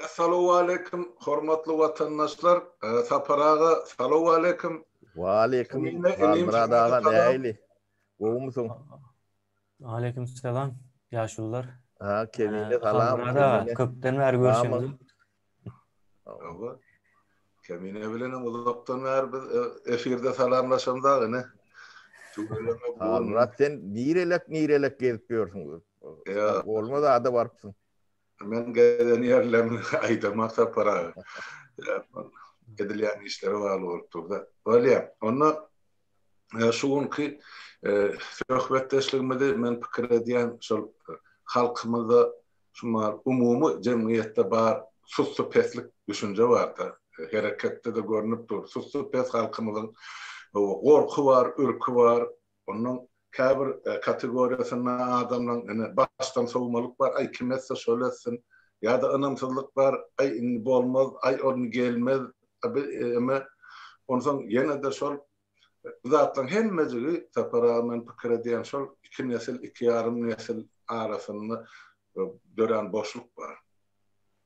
Salowaleýkim hormatly watandaşlar Sapar aga salowaleýkim. Waleýkim Halmyrat aga nähili? Gowumysyň? Aleýkim salam ýaşulular. Ha Kemine salam. Halmyrat aga köpden bäri görşemizok. Hawa. Kemine bilenem uzakdan bäri biz efirde salamlaşamzak ine. Halmyrat sen nirelek nirelek gezip ýörsüň? Bolmaz ada barypsyň. Men gezen ýerlerimi aýdamak Sapar aga. Edilýän işlere bagly bolup dur-da. Bolýar. Onda şu günki söhbetdeşligimizi men pikir edýän şol halkymyzda şu mal umumy jemgyýetde bar sussupeslik düşünje bar-da. Hereketde-de görnüp dur. Sussupes halkymyzyň gorky bar, ürki bar, Onuň käbir kategoriýasynda adamlaryň ine başdan sowmalyk bar, aý kim etse şol etsin, ýa-da ynamsyzlyk bar, aý indi bolmaz, aý ol indi gelmez, eme onsoň ýene-de şol bu zatlaryň hemmejigi Sapar aga men pikir edýän şol iki nesil, iki ýarym nesil arasynda dörän boşluk bar.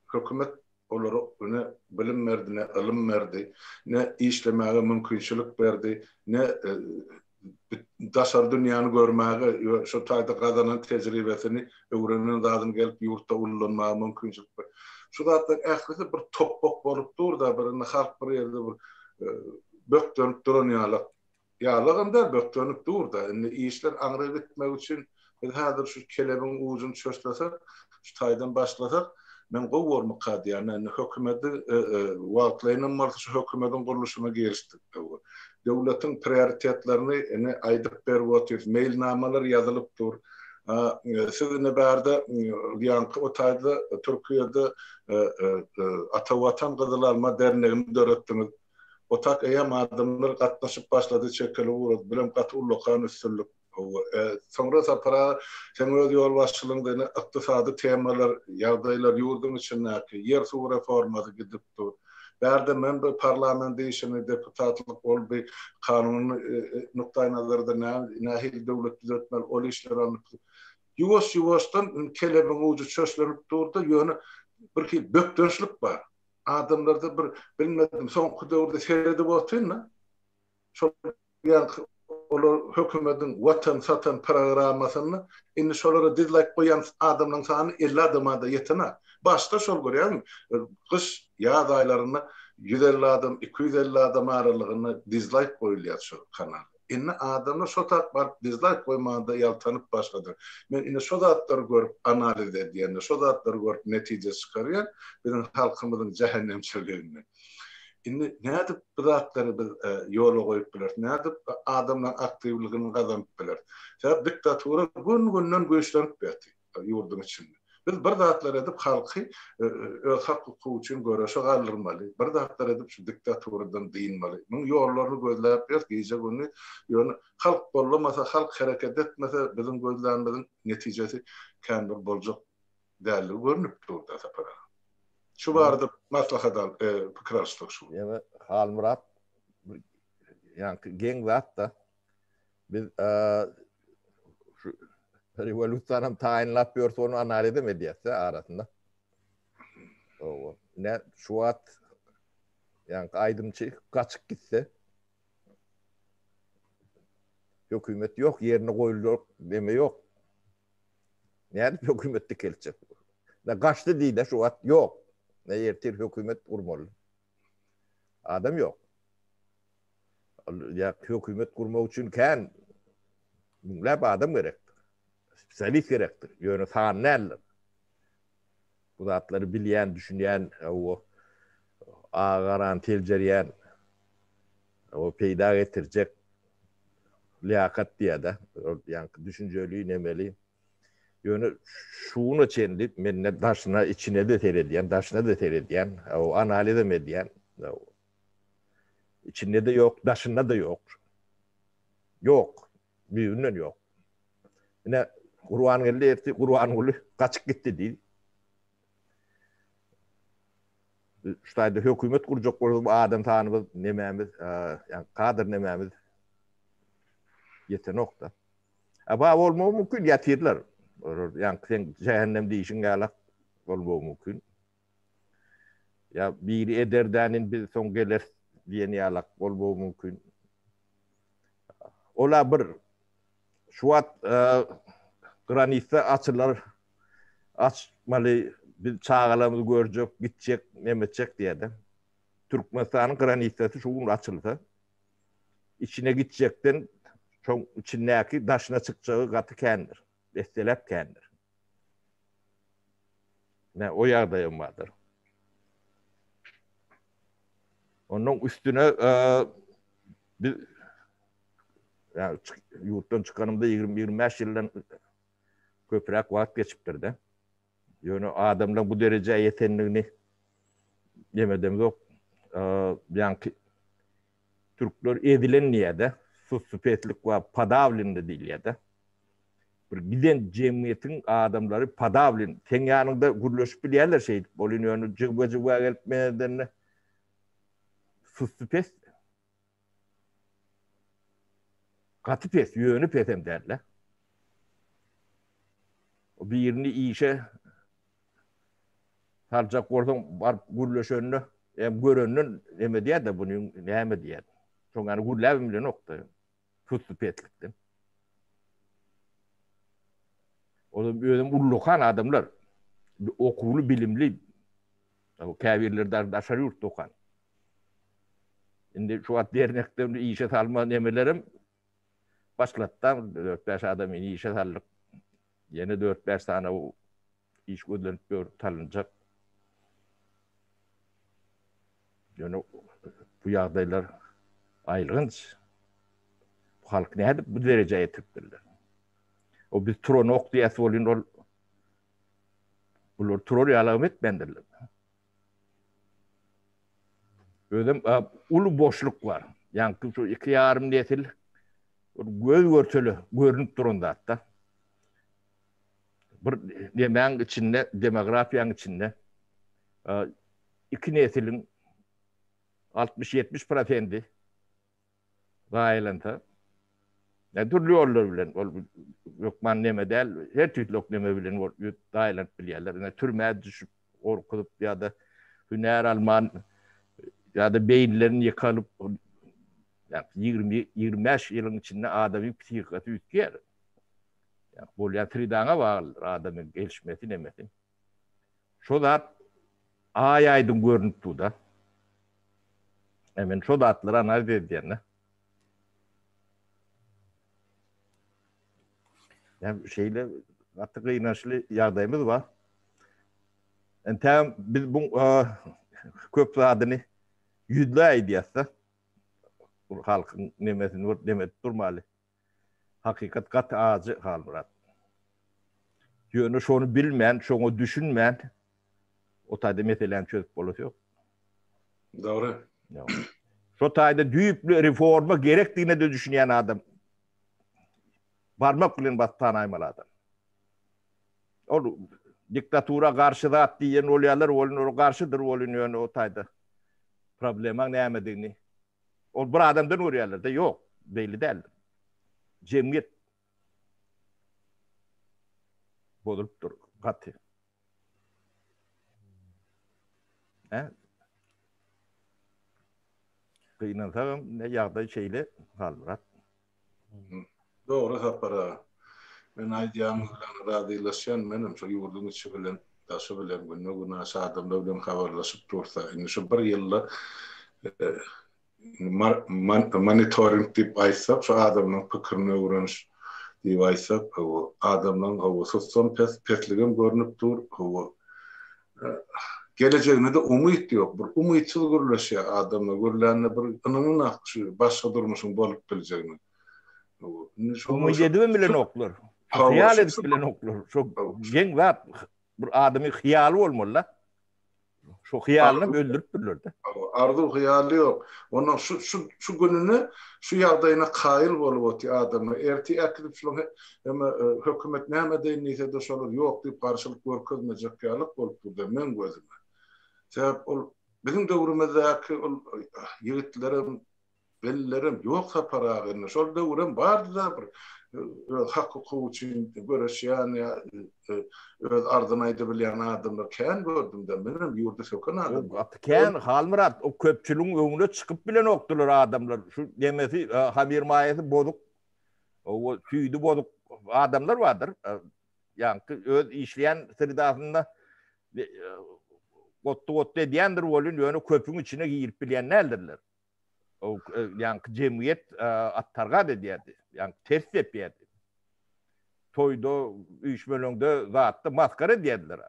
Hökümet olara ne bilim berdi, ne ylym berdi, ne işlemäge mümkinçilik berdi, ne daşary dünýäni görmäge, şo taýda gazanan tejribesini, öwrenen zadyny gelip ýurtda ullanmaga mümkinçilik berdi. Şu zatlaryň ählisi bir topbak bolup dur-da, bir indi halk bir ýerde bir bökdenip duran ýalak. Ýalagam däl, bökdenip dur-da. Indi işler aňry gitmek üçin biz häzir şu kelebiň ujuny çöşlesek, şu taýdan başlasak, men gowy bormyka diýýän. Indi hökümeti wagtlaýynam bolsa şu hökümetiň gurluşyna girişdik. Döwletiň prioritetlerini indi aýdyp berip otyrys. Meýilnamalar ýazylyp dur. Siz indi bärde ýaňky o taýda Türkiýede Ata Watan Gyzyl Alma dernegini döretdiňiz. Otak eýýäm adamlar gatnaşyp başlady, çekeli ugrady. Bulam gaty ullakan üstünlik. Hawa. Soňra Sapar aga, seň öz ýolbaşçylygyňda ine ykdysady temalar, ýagdaýlar ýurduň içindäki, ýer-suw reformasy gidip dur. Bärde men bir parlament işini, deputatlyk ol bir kanuny nukdaýnazarda nähili döwlet düzetmeli, ol işler alnyp Ýuwaş-ýuwaşdan kelebiň ujy çöşlenip dur-da, ýöne birhili bökdençlik bar. Adamlarda bir bilmedim soňky döwürde seredip otyryn-da, şol ýaňky olar hökümediň watan satan programmasynda indi şolara dizlaýk goýýan adamlaryň sany 50 adama-da ýetenak. Başda şol görýäňmi, gyş, ýaz aýlarynda 150 adam, 250 adam aralygynda dizlaýk goýulýar şol kanala. Indi adamlar şo tap baryp dizlaýk goýmanda ýaltanyp başladylar. Men indi şo zatlary görüp analiz edýän-de, şo zatlary görüp netije çykarýan biziň halkymyzyň jähennemçiligini. Indi nädip bu zatlary biz ýola goýup bileris? Nädip adamlaryň aktiwligini gazanyp bileris? Sebäp diktatura gün-günden güýçlenip ýatyr. ýurduň içinde. Biz bir zatlar edip halky öz hak-hukugy üçin göreşe galdyrmaly, bir zatlar edip şu diktaturadan dynmaly. Muň ýollaryny gözläp ýörüs gije-gündiz. Ýöne halk gollamasa, halk hereket etmese biziň gözlänimiziň netijesi kän bir boljak däldigi görnüp dur-da Sapar aga. Şu barada maslahat al, pikir alyşsak şu. Ýöne Halmyrat ýaňky geň zat-da. Biz şu rewolýusiýany taýynlap ýörse ony analizem edýäs arasynda. Owa. Ne şu wagt ýaňky aýdymçy gaçyp gitse hökümet ýok, ýerine goýuljak neme ýok. Nädip hökümet dikeltjek? Ne gaçdy diýde şu wagt ýok. Ne ertir hökümet gurmaly. Adam ýok. Ýa hökümet gurmak üçin kän müňläp adam gerekdir. Spesialist gerekdir. Ýöne san däldir. Bu zatlary bilýän, düşünýän, o agaran seljerýän, o peýda getirjek liýakat diýýär-de. Ýaňky düşünjeli, nemeli. Ýöne şuna çenli men ne daşyna, içine-de seredýän, daşyna-da seredýän, o analizem edýän. Içinde-de ýok, daşynda-da ýok. Ýok. Düýbünden ýok. Ine, Gurbangeldi ertir Gurbanguly gaçyp gitdi diý. Şu taýda hökümet gurjak bolsa bu adam sanymyz, nemämiz, ýa kadr nemämiz ýetenok-da. A ba bolmagy mümkin, ýatyrlar. Olar ýaňky sen jähennem diýşiň ýalak bolmagy mümkin. Ýa biri eder dänin biz soň geleris diýen ýalak bolmagy mümkin. Ola bir şu wagt granitsa açylar açmaly biz çagalarymyzy görjek, gitjek, neme etjek diýýärdi. Türkmenistanyň granitsasy şu gün açylsa içine gitjekden şoň içindäki daşyna çykjagy gaty kändir. Besseläp kändir. Ne o ýagdaýam bardyr. Ondan üstüne e, biz yani ýurtdan çykanymda 20-25 ýyldan köpräk wagt geçipdir-de. Ýöne adamlaryň bu derejä ýetenligini demedemzok. Ýaňky türkler ezilen diýýär-de, sussupeslik we podawlindi diýilýär-de. Bir giden jemgyýetiň adamlary podawlin, seň ýanyňda gürleşip bilýärler şeýdip, ol ýöne jygba-jygba gelip menedende sussupes. Gaty pes, ýöne pesem däl-de. Birini işe saljak bolsaň, baryp gürleşende, hem görenden neme diýer-de, buny näme diýer. Şoň ýaly gürläbem bilenok-da. Susty peslikden. Olam özem ullakan adamlar. Okuwly, bilimli. Käbirleri daşary ýurtda okan. Indi şu wagt dernekde işe salma nemelerem başlatdam. 4-5 adam işe saldyk. Ýene 4-5 sany iş gözlenip ýör, salynjak. Ýöne bu ýagdaýlar aýylganç. Bu halk nädip bu derejä ýetiripdirler? O biz turanok diýäs bolýan ol bular turar ýalagam etmändirler. Özem uly boşluk bar. Ýaňky şu 2,5 nesil göz görtele görünip duran zatda. Bir nemäň içinde, demografiýaň içinde iki nesiliň 60-70 prosendi zaýalansa, ýa dürli ýollar bilen, ol hökman neme däl, her tüýsli neme bilen bolup zaýalanyp bilýärler. Ine türmä düşüp, gorkuzyp ýa-da hünär alman ýa-da beýinlerini ýykalyp, ýa 20 25 ýylyň içinde adamyň psihikasy üýtgeýär. Ýa bolýan sredaňa baglydyr adamyň gelişmesi nemesi. Şo zat aý-aýdyň görnüp dur-da. E men şo zatlary analiz edýän-de. Ýa şeýle gaty gynançly ýagdaýymyz bar. Entägem biz bu köp zadyny ýüzle aýdýas-da. Bu halkyň nemesini bir neme edip durmaly. Hakykat gaty ajy Halmyrat. Ýöne şony bilmän, şoňa düşünmän o taýda meseläni çözüp bolasy ýok. Dogry. Şo taýda düýpli reforma gerekdigine-de düşünýän adam barmak bilen basyp tanaýmaly adam. Ol diktatura garşy zat diýen bolýarlar, ol ol garşydyr welin ýöne o taýda problemaň nämedigini Ol bir adamdan görýärler-de, ýok, beýle däl. Jemgyýet bozulypdyr gaty. Hä? Gynansagam, ne ýagdaý şeýle, Halmyrat. Dogry Sapar aga. Men aýdýanyňyz bilen razylaşýan menem şu ýurduň içi bilen daşy bilen günde günaşa adamlar bilen habarlaşyp dursa indi şu bir ýylda monitoring diýip aýtsak şu adamlaryň pikirini öwreniş diýip aýtsak hawa adamlaryň hawa sussam pes pesligem görnüp dur hawa gelejegine-de umyt ýok bir umytsyz gürleşýär adamlar gürlände bir ynananok şu başga durmuşyň bolup biljegine. Umyt edibem bilenoklar. Hyýal edip bilenoklar. Şo geň zat bir adamyň hyýaly bolmaly-da. Şo hyýalyny öldüripdirler-de. Arzuw hyýaly ýok. Ondan şu şu şu gününe şu ýagdaýyna kaýyl bolup otyr adamlar. Ertir äkidip şulaň hemme hökümet näme edeýin diýse-de şolar ýok diýip garşylyk görkezmejek ýalyk bolup dur-da meň gözüme. Sebäp ol biziň döwrümizdäki ol ýigitlerem Bellilerem ýok Sapar aga indi. Şol döwürem bardy-da bir. öz hak-hukugy üçin göreşýän ýa öz arzyny aýdybilýän adamlar kän gördüm-de, menem ýurdy söken adam. Gaty kän, Halmyrat, o köpçüligiň öňüne çykyp bilenokdylar adamlar. Şu nemesi, hamyrmaýasy bozuk, o süýdi bozuk adamlar bardyr. Ýaňky öz işleýän sredasynda gotdy-gotdy edýändir welin, ýöne köpüň içine girip bilýän däldirler. O ýaňky jemgyýet attargat edýärdi. Ýaňky ters depýärdi. Toýda, üýşmeleňde, zatda masgara edýärdiler.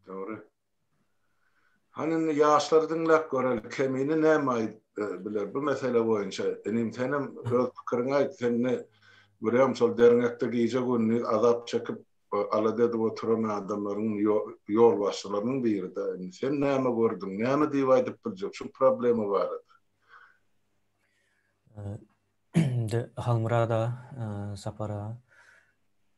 Dogry. Hany indi ýaşlary diňläp göreli, Kemine näme aýdyp biler bu mesele boýunça? Inim senem öz pikiriňi aýt, sen indi görýäň şol derňekde gije-gündiz azap çekip alada edip oturan adamlaryň ýolbaşçylarynyň biri-dä. Indi sen näme gördüň, näme diýip aýdyp biljek şu problema barada? Indi Halmyrat aga, Sapar aga,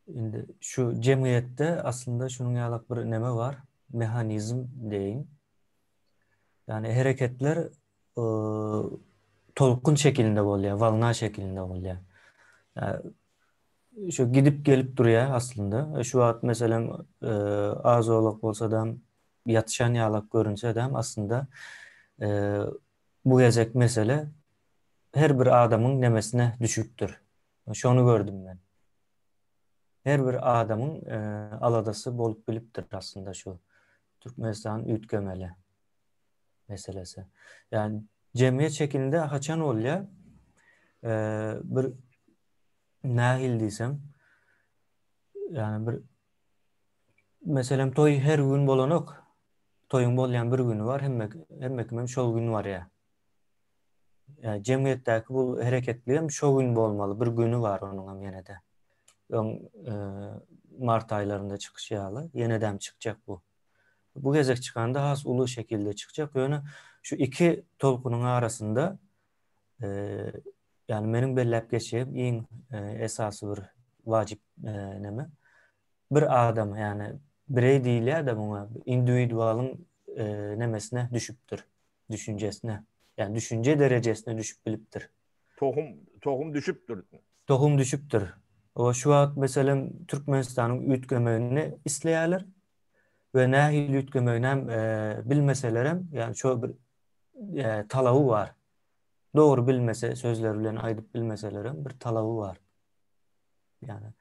indi şu jemgyýetde aslynda şunuň ýalak bir neme bar, mehanizm deýin. Ýagny hereketler tolkun şekilinde bolýar, wolna şekilinde bolýar. Şu gidip gelip durýar aslynda. Şu wagt meselem az-owlak bolsadam ýatyşan ýalak görünsedem aslynda bu gezek mesele her bir adamyň nemesine düşüpdir. Şony gördüm men. Her bir adamyň aladasy bolup bilipdir aslynda şu Türkmenistan üýtgemeli meselesi. Ýani jemgyýet şekilinde haçan bolýar? Bir nähili diýsem, ýani bir meselem toý her gün bolanok. Toýuň bolýan bir güni bar, hemme hemme kimem şol gün barýar. Ýa jemgyýetdäki bu hereketligem şo gün bolmaly, bir güni bar onuňam ýene-de. Öň mart aýlarynda çykyşy ýaly, ýenedem çykjak bu. Bu gezek çykanda has uly şekilde çykjak, ýöne şu iki tolkunyň arasynda ýagny meniň belläp geçjegim iň esasy bir wajyp neme bir adam ýagny bireý diýilýär-de muňa indiwidualyň nemesine düşüpdir. Düşünjesine. Ýagny düşünje derejesine düşüp bilipdir. Tohum tohum düşüpdir. Tohum düşüpdir. O şu wagt meselem Türkmenistanyň üýtgemegini isleýärler we nähili üýtgemeginem bilmeselerem ýagny şo bir talaby bar. Dogry bilmese, sözler bilen aýdyp bilmeselerem bir talaby bar. Ýagny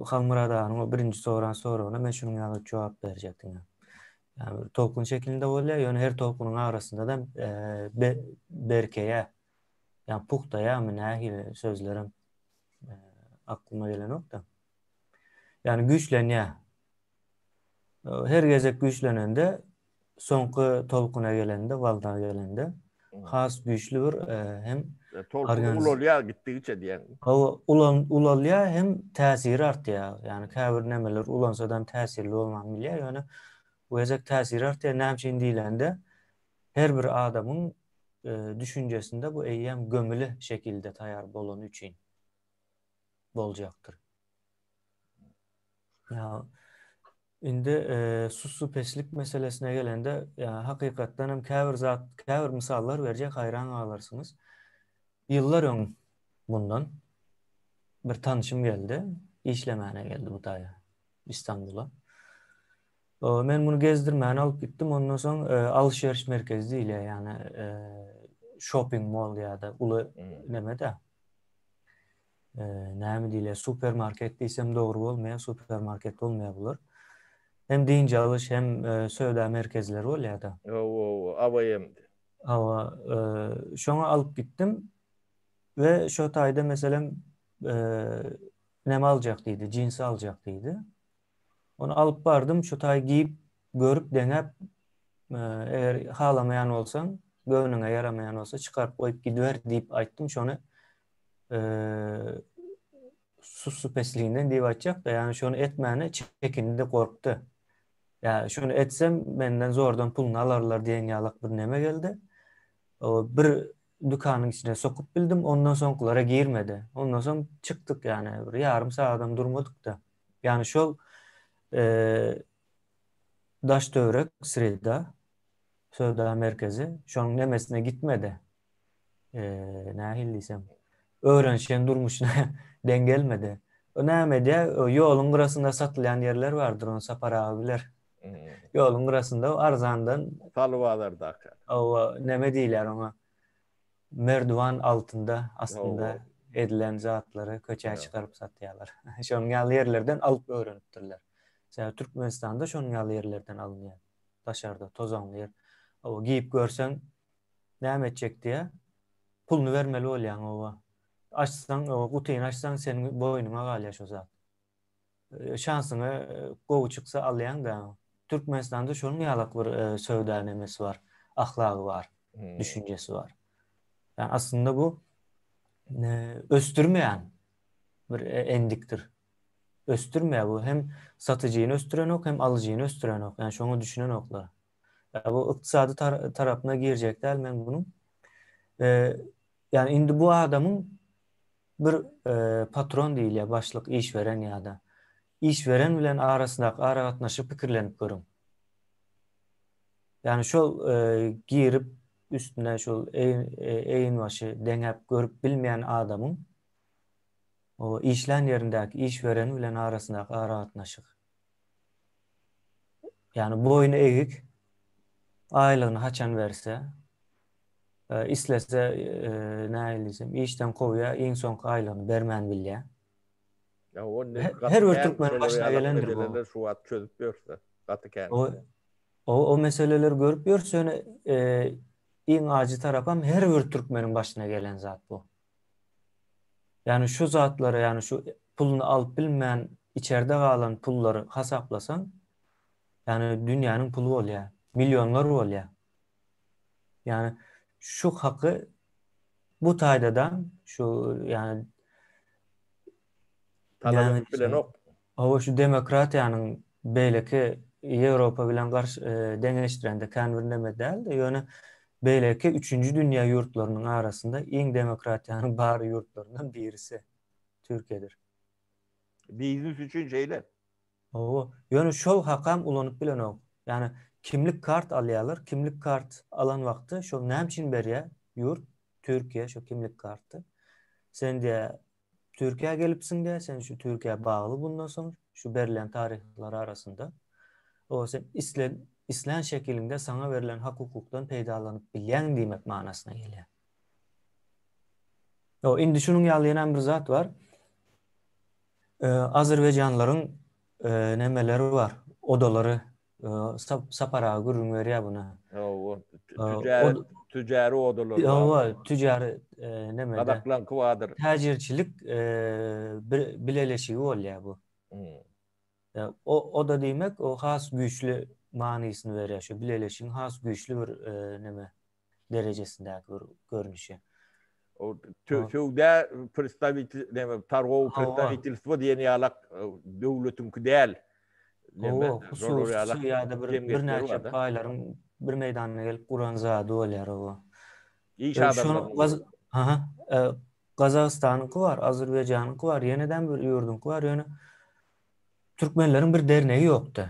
Halmyrat aganyň o birinji soran soragyna men şunuň ýaly jogap berjekdim. Ýagny bir tolkun şeklinde bolýar, ýöne her tolkunyň arasynda-da e, berkeýär. Ýagny pugtaýarmy nähili sözlerem e, aklyma gelenok-da. Ýagny güýçlenýär. Her gezek güýçlenende soňky tolkuna gelende, walna gelende has güýçli bir hem tolkun ulalýar gitdigiçe diýen. Hawa, ulan ulalýar hem täsiri artýar. Ýagny käbir nemeler ulansadam täsirli bolman bilýär, ýöne bu gezek täsiri artýar. Näme üçin diýlende, her bir adamyň düşünjesinde bu eýýäm gömüli şekilde taýýar bolany üçin boljakdyr. Ýa indi sussupeslik meselesine gelende, ýa hakykatdan hem käbir zat, käbir mysallar berjek haýran galarsyňyz. Ýyllar öň mundan bir tanşym geldi, işlemäne geldi bu taýa Istanbula. Men muny gezdirmäne alyp gitdim, ondan soň alyş-beriş merkezi diýilýär, ýagny shopping mall ýa-da uly neme-de. Näme diýilýär, supermarket diýsem dogry bolmaýar, supermarket bolmaýar bular. Hem dynç alyş, hem söwda merkezleri bolýar-da. Hawa, hawa, AWM. Hawa, şoňa alyp gitdim we şo taýda meselem näme aljak diýdi, jinsi aljak diýdi. Ony alyp bardym, şo taý geýip, görüp, deňäp, eger halamaýan bolsaň, göwnüňe ýaramaýan bolsa çykaryp goýup gidiber diýip aýtdym, şony sussupesliginden diýip aýtjak-da, ýagny şony etmäne çekindi, gorkdy. Ýa şony etsem menden zordan puluny alarlar diýen ýalak bir neme geldi. O bir dükanyň içine sokup bildim, ondan soňkulara girmedi. Ondan soň çykdyk ýagny bir ýarym sagadam durmadyk-da. Ýagny şol daş-töwerek sreda, söwda merkezi şonuň nemesine gitmedi. Nähili diýsem. öwrenişen durmuşyna deň gelmedi. O näme edýär? Ýoluň gyrasynda satylýan ýerler bardyr, ony Sapar aga biler. Ýoluň gyrasynda arzandan Saly bazardaky. Hawa, neme diýilýär oňa? Merdiwan altynda, astynda edilen zatlary köçä çykaryp satýarlar. Şonuň ýaly ýerlerden alyp öwrenipdirler. Sebäbi Türkmenistanda şonuň ýaly ýerlerden alynýar. Daşarda tozanly ýer. Hawa, giýip görseň näme etjek diýýär. Puluny bermeli bolýaň hawa. Açsaň, gutyny açsaň seniň boýnuňa galýar şo zat. Şansyňa gowy çyksa alýaň-da. Türkmenistanda şonuň ýalak bir söwda nemesi bar, ahlagy bar, düşünjesi bar. Ýani aslynda bu ösdürmeýän bir endikdir. Ösdürmeýär bu hem satyjyny ösdürenok, hem alyjyny ösdürenok. Ýani şoňa düşünenoklar. Ýa bu ykdysady tarapyna girjek däl men bunuň. Ýani indi bu adamyň Bir patron diýilýär, başlyk, işberen ýa-da. Işberen bilen arasyndaky aragatnaşygy pikirlenip görüň. Ýagny şol girip üstüne şol eginbaşy deňäp görüp bilmeýän adamyň o işlän ýerindäki işbereni bilen arasyndaky aragatnaşyk. Ýagny boýny egik, aýlygyny haçan berse, Islese nähili diýsem işden kowýar, iň soňky aýlygyny bermän bilýär. Ýa o ne her bir türkmeniň başyna gelendir bu. Şu wagt çözüp ýörse, gaty kän. O o meseleleri görüp ýörse ýöne iň ajy tarapam her bir türkmeniň başyna gelen zat bu. Ýani şu zatlary, ýani şu puluny alyp bilmän içerde galan pullary hasaplasaň, ýani dünýäniň puly bolýar, millionlar bolýar. Ýani şu haky bu taýdadan şu ýani talap edip bilenok. Hawa şu demokratiýanyň beýleki Ýewropa bilen garşy e, deňeşdirende kän bir neme däldi. Ýöne beýleki üçünji dünýä ýurtlarynyň arasynda iň demokratiýanyň bar ýurtlaryndan birisi Türkiýedir. Biznes üçin şeýle. Hawa, ýöne şol hakam ulanyp bilenok. Ýagny kimlik kart alýarlar, kimlik kart alan wagty şol näme üçin berýär ýurt, Türkiýe şo kimlik karty. Sen diýýär Türkiýä gelipsiň diýýär, sen şu Türkiýä bagly bundan soň şu berlen taryhlar arasynda. O sen isle islän şekiliňde saňa berlen hak-hukukdan peýdalanyp bilýäň diýmek manysyna gelýär. Ýok, indi şunuň ýaly ýene bir zat bar. Azerbaýjanlaryň nemeleri bar, odalary. Sapar aga gürrüň berýär buny. Hawa, tüjäri, tüjäri odalary bar. Hawa, tüjäri neme? Gazaklaňky bardyr. Täjirçilik bileleşigi bolýar bu. O oda diýmek, o has güýçli manysyny berýär, şu bileleşigiň has güýçli bir neme. derejesindäki bir görnüşi. O söwda predstawitel, näme, targowy predstawitelstwo diýen ýalak e, döwletiňki däl. Näme, hususy ýa-da bir birnäçe baýlaryň bir meýdanyna gelip guran zady bolýar o. Iş adamlary. Aha, e, Gazagystanyňky bar, Azerbaýjanyňky bar, ýeneden bir ýurduňky bar, ýöne türkmenleriň bir dernegi ýokdy.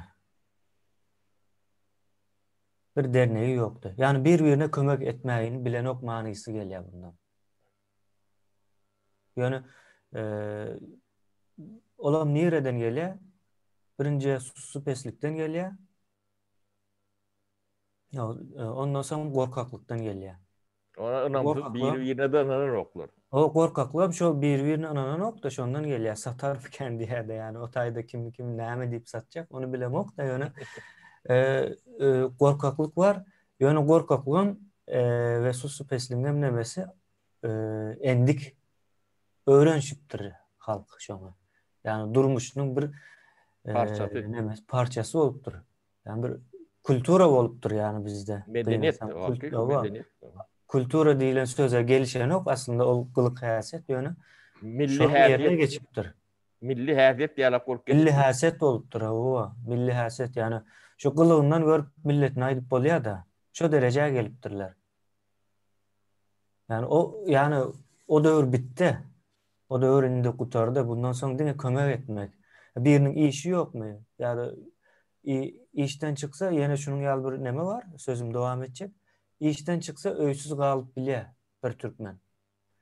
Bir dernegi ýokdy. Ýagny bir-birine kömek etmägini bilenok manysy gelýär bundan. Ýöne olam nireden gelýär? Birinji sussupeslikden gelýär. Ondan soň gorkaklykdan gelýär. Ona ynamsyz biri-birine de ynananoklar. O gorkaklygam şol biri-birine ynananok-da şondan gelýär. Satar mikan diýýär-de ýani o taýda kimi kim näme diýip satjak ony bilemok-da ýöne gorkaklyk bar. Ýöne gorkaklygam we sussupesligiňem nemesi endik öwrenişipdir halk şoňa. Ýagny durmuşynyň bir parçasy. Nemesi parçasy bolupdyr. Ýagny bir kultura bolupdyr ýagny bizde. Medeniýet, medeniýet. Kultura diýlen söze gelişenok aslynda ol gylyk häsiýet ýöne milli häsiýet geçipdir. Milli häsiýet ýalak bolup geçipdir. Milli häsiýet bolupdyr, hawa, milli häsiýet ýagny şu gylygyndan görüp milletini aýdyp bolýar-da. Şo derejä gelipdirler. Ýagny o ýagny o döwür bitdi. O döwür indi gutardy. Bundan soň diňe kömek etmek. Biriniň işi ýokmy? Ýa-da işden çyksa ýene şunuň ýaly bir neme bar, sözüm dowam etjek. Işden çyksa öýsüz galyp bilýär bir türkmen.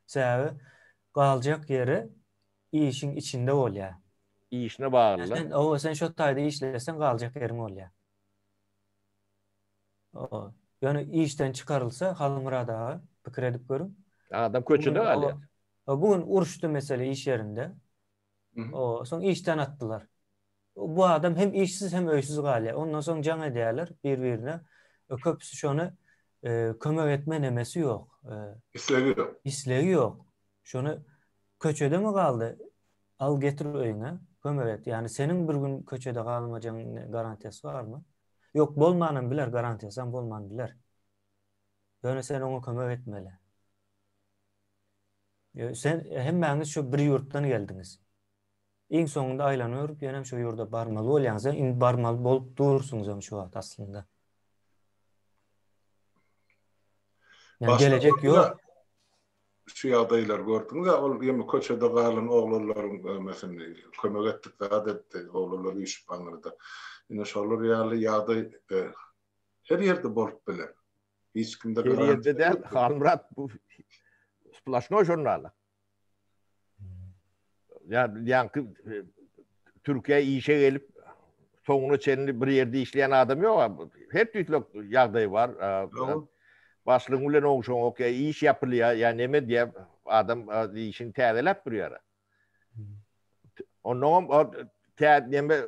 Sebäbi. Galjak ýeri işiň içinde bolýar. Işine bagly. Sen, owa, sen şo taýda işleseň galjak ýeriň bolýar. Owa. Ýöne işden çykarylsa Halmyrat aga pikir edip görüň. Adam köçede galýar. Bu gün uruşdy mesele iş ýerinde. Owa, soň işden atdylar. Bu adam hem işsiz hem öýsüz galýar. Ondan soň jaň edýärler bir-birine. Köpüsi şony kömek etme nemesi ýok. Islegi ýok. Islegi ýok. Şony köçedemi galdy? Al getir öýüňe, kömek et. Ýani seniň bir gün köçede galmajagyň garantiýasy barmy? Ýok, bolmanam biler, garantiýasam bolman biler. Ýöne sen oňa kömek etmeli. Sen hemmäňiz şu bir ýurtdan geldiňiz. Iň soňunda aýlanyp ýönem şu ýurda barmaly bolýaňyz. Indi barmaly bolup dursuňyzam şu wagt aslynda. Yani gelejek ýok. Şu ýagdaýlary gördüňiz-ä, ol ýeme köçede galan oglanlaryň mesele kömek etdik zat etdi, oglanlar üýşüp aňyrda. Ine şolar ýaly ýagdaý her ýerde bolup biler. Hiç kimde Her ýerde däl, Halmyrat bu splaşnoý žurnal. Ýa ýaňky e, Türkiýä işe gelip soňuna çenli bir ýerde işleýän adam ýok. Her tüýsli ýagdaý bar. Başlygyň bilen oňşaňok ýa iş ýapylýar ýa neme diýýär adam işini täzeläp durýar. Onnoňam tä neme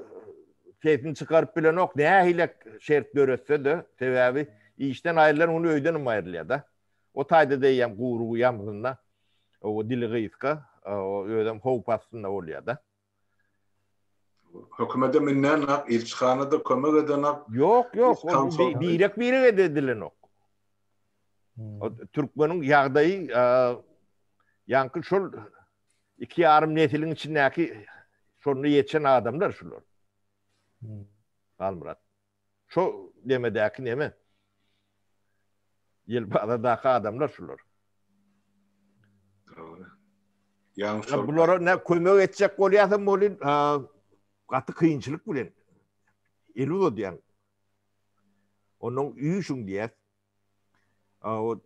sesini çykaryp bilenok nähili şert döretse-de sebäbi işden aýrylan gün öýden hem aýrylýar-da. O taýda-da eýýäm gurugy ýamzynda, o dili gysga, o özem howp astynda bolýar-da. Hökümedem inenok, ilçihana-da kömek edenok. Ýok, ýok, ol birek-birege-de edilenok. O türkmeniň ýagdaýy ýaňky şol iki ýarym nesiliň içindäki şonda ýetişen adamlar şular. Halmyrat. Şo nemedäki neme? Ýelpazadaky adamlar şular. Dogry. Ýaňy şol. Bulara ne kömek etjek bolýarsyň bolyn, gaty kynçylyk bilen el uzadýaň. Ondan üýşüň diýýär. O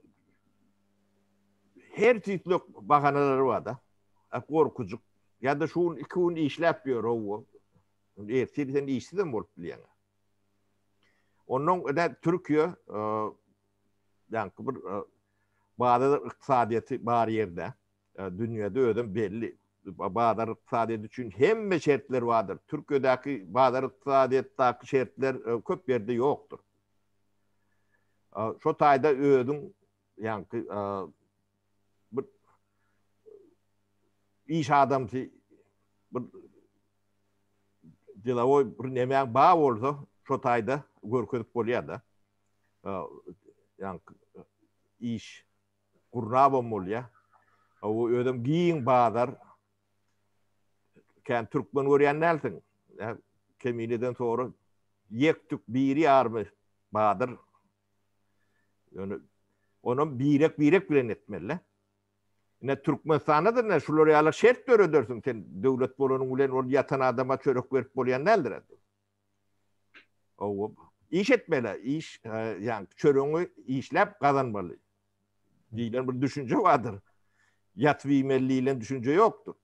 her tüýtlük bahanalary bar-da. Gorkujyk. Ýa-da şu gün iki gün işläp ýör, hawa. Ertir sen işsizem bolup bilýäň. Ondan ine Türkiýe ýaňky bir bazar ykdysadyýeti bar ýerde, dünýäde özem belli. Bazar ykdysadyýeti üçin hemme şertler bardyr. Türkiýedäki bazar ykdysadyýetdäki şertler köp ýerde ýokdur. Şo taýda özüň ýaňky bir iş adamsy bir delowoý bir nemäň bar bolsa şo taýda görkezip bolýar-da. Ýaňky iş gurnabam bolýar. O özem giň bazar. Kän türkmen görýän dälsiň. Kemineden sonra ýek-tük biri ýarymy badyr. Ýöne onam birek-birek bilen etmeli. Ine Türkmenistanda da ine şular ýaly şert döredersiň sen döwlet bolanyň bilen ol ýatan adama çörek berip bolýan däldir. Owa iş etmeli, iş ýa çöregiňi işläp gazanmaly diýlen bir düşünje bardyr. Ýatyp iýmeli diýlen düşünje ýokdur.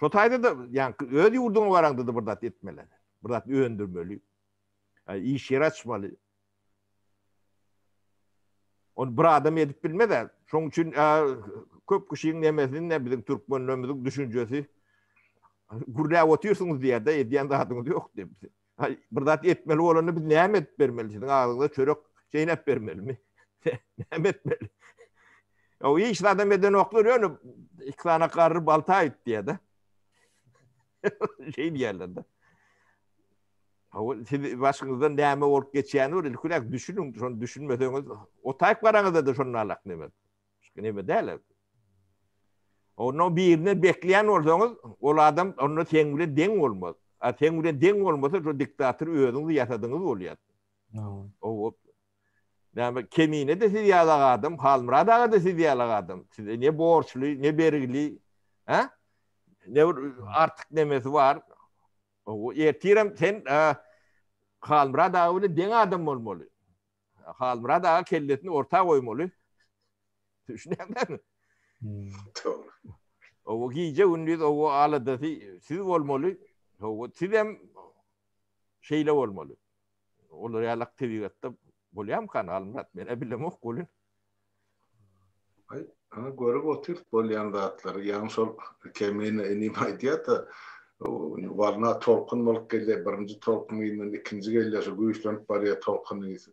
Şo taýda da ýa öz ýurduňa baraňda da bir zat etmeli. Bir zat öndürmeli. Iş ýeri açmaly. Ony bir adam edip bilmez-ä. Şonuň üçin köp kişiň nemesini ne biziň türkmenlerimiziň düşünjesi gürläp otyrsyňyz diýýär-de, edýän zadyňyz ýok diýip. Bir zat etmeli bolanda biz näme edip bermeli? Siziň agzyňyza çörek çeýnäp bermelimi? Näme etmeli? O hiç zadam edenoklar ýöne iki sany garry balta aýt diýýär-de. Şeý diýýärler-de. Hawa, siz başyňyzdan näme bolup geçýänini bir ilkiräk düşüniň, şony düşünmeseňiz, otaýyp garaňyzda-da şondan alak neme. Başga neme däl. Onda birine bekleýän bolsaňyz, ol adam onda seň bilen deň bolmaz. A seň bilen deň bolmasa, şo diktator özüňiz ýasadyňyz bolýar. Hawa. Näme, Kemine-de siz ýalak adam, Halmyrat aga-da siz ýalak adam. Size ne borçly, ne bergili, hä? Ne bir artyk nemesi bar. Ertirem sen Halmyrat aga bilen deň adam bolmaly. Halmyrat aga kellesini orta goýmaly. Düşünýäňmi? Dogry. Owa gije gündiz owa aladasy siz bolmaly. Owa sizem şeýle bolmaly. Olar ýalak tebigatda bolýamykan Halmyrat? Men-ä bilemok welin. Aý, ana görüp otyrys bolýan zatlary. Ýaňy şol Kemine inim aýdýar-da, walna tolkun bolup gelýär, birinji tolkun yzyndan ikinji gelýär, şo güýçlenip barýar tolkun ysy.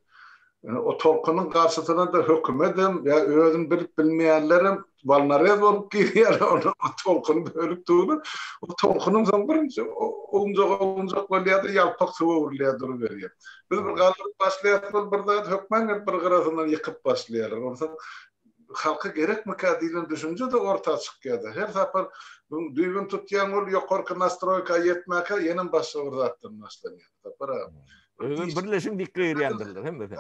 Ine, o tolkunyň garşysyna-da hökümetem, ýa özüni bilip bilmeýänlerem walnarez bolup girýärler, onda o tolkuny bölüp durlar. O tolkunyň soň birinji owunjak-owunjak bolýar-da, ýalpak suwa öwrülýär duruberýär. Biz bir galdyryp başlaýarys, ol bir zat hökman gelip bir gyrasyndan ýykyp başlaýarlar. Onsoň halka gerekmikä diýlen düşünje-de orta çykýar-da. Her sapar düýbüni tutýaň ol ýokarky nastroýka ýetmäkä ýenem başga bir zatdan başlanýar. Sapar aga. Özem birleşiň diýip gygyrýandyrlar hemmesi.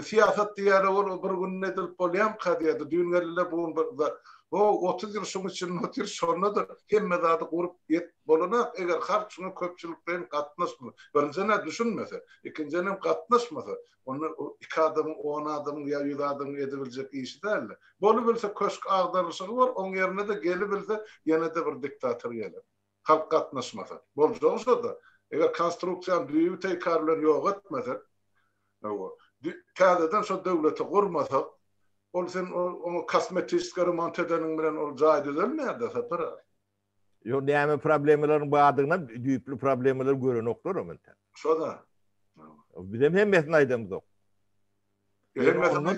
Syýasat diýýärler ol bir günde edilip bolýamyka diýýärdi. Düýn geldiler bu gün bir O 30 ýyl şuň içinde otyr, şonda-da hemme zady gurup ýet bolanak, eger halk şuňa köpçülikleýin gatnaşmasa, birinjiden-ä düşünmese, ikinjiden hem gatnaşmasa, onda o iki adamyň, on adamyň ýa ýüz adamyň edebiljek işi däldi. Bolubilse köşk agdarylyşygy bor, oň ýerine-de gelibilse ýene-de bir diktator geler. Halk gatnaşmasa. Boljagy şo-da. Eger konstruksiýany düýbi teýkar bilen ýok etmesek, hawa, täzeden şo döwleti gurmasak, ol sen oňa kosmetiski remont edeniň bilen ol jaý düzelmeýär-de, Sapar aga. Ýok, näme problemalaryň bardygynam, düýpli problemalary görenoklar entek. Şo-da. Bizem hemmesini aýdamyzok. Hemmesini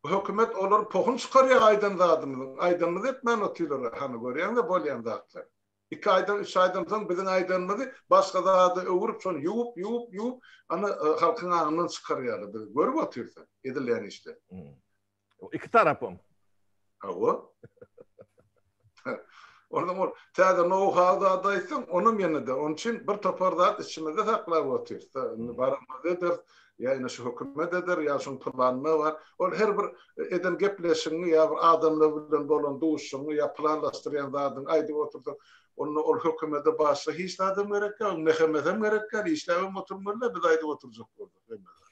Hökümet olar pohun çykarýar aýdan zadymyzyň. Aýdanymyzy etmän otyrlar hany görýäňdä bolýan zatlar. Iki aýdan üç aýdan soň biziň aýdanymyzy başga zada öwrüp şony ýuwup ýuwup ýuwup ana halkyň aňyndan çykarýarlar biz görüp otyrys edilýän işleri. Iki tarapam. Hawa. Ondan ol täze nou-hau zat aýtsaň, onam ýene-de. Onuň üçin bir topar zat içimizde saklap otyrys. Indi baramyz ederis, ýa ine şu hökümet eder, ýa şuň planyna bar. Ol her bir eden gepleşigiňi ýa bir adamlar bilen bolan duşuşygyňy ýa planlaşdyrýan zadyňy aýdyp otursaň, onda ol hökümete başga hiç zadam gerek ýok, mehemesem gerek däl, işläbem oturmaly däl, biz aýdyp oturjak bolsak hemme zat.